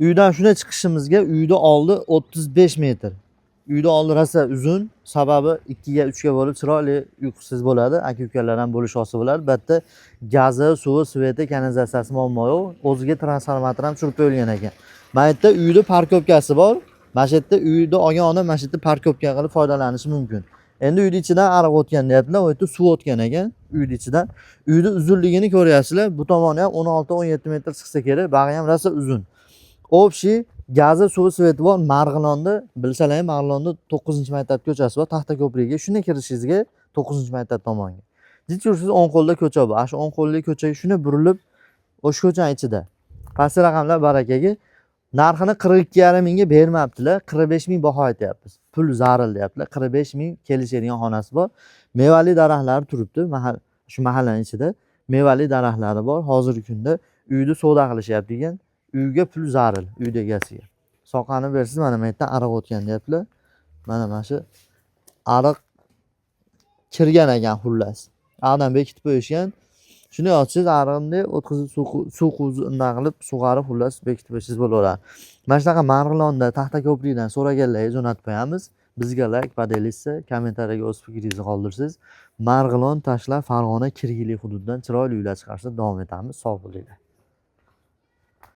Uydan shunday chiqishimizga uyni oldi 35 metr. Uyni oldi rosa uzun, sababi 2 ga 3 ga bo'lib chiroyli uyqusiz bo'ladi. Aka ukalar ham bo'lish olsa bo'ladi. Bu yerda gazi, suvi, свет i, kanalizatsiyasi muammo yo'q. O'ziga transformator ham tushirib qo'yilgan ekan. Mana yerda uyni парковка si bor. Mana shu yerda uyni olgan odam mana shu yerda парковка qilib foydalanishi mumkin. Endi uyni ichidan ariq o'tgan deyaptilar. U yerda suv o'tgan ekan uyni ichidan. Uyni uzunligini ko'ryapsizlar. Bu tomoni ham 16-17 metr chiqsa kerak. Bag'i ham rosa uzun. Общий gazi, suvi, свет i bor. Marg'ilonda, bilsalar ham, Marg'ilonda 9-maktab ko'chasi bor, Taxtako'prikga. Shunday kirishingizga 9-maktab tomonga. Jich yursangiz o'ng qo'lda ko'cha bor. Ana shu o'ng qo'lli ko'chaga shunday burilib, o'sha ko'chani ichida. Pastki raqamlar barakaga. Narxini 42,5 mingga bermabdilar. 45 ming baho aytyapmiz. Pul zaril deyaptilar. 45 ming kelishadigan xonasi bor. Mevali daraxtlari turibdi. Mahal shu mahallaning ichida mevali daraxtlari bor. Hozirgi kunda uyni savdo qilishyapti ekan. Uyga pul zaril, uyni egasiga. Soqani bersiz, mana bu yerdan ariq o'tgan deyaptilar. Mana shu ariq kirgan ekan xullas. Ariqdan bekitib qo'yishgan. Shunday ochsangiz ariqni o'tkazib suv quvib undan qilib sug'arib xullas bekitib qo'ysangiz bo'laveradi. Mana shunaqa Marg'ilonda Taxtako'prikdan so'raganlarga jo'natib qo'yamiz. Bizga layk, поделиться, kommentariyaga o'z fikringizni qoldirsangiz, Marg'ilon tashlab Farg'ona Kirgili hududidan chiroyli uylar chiqarishda davom etamiz. Sog' bo'linglar.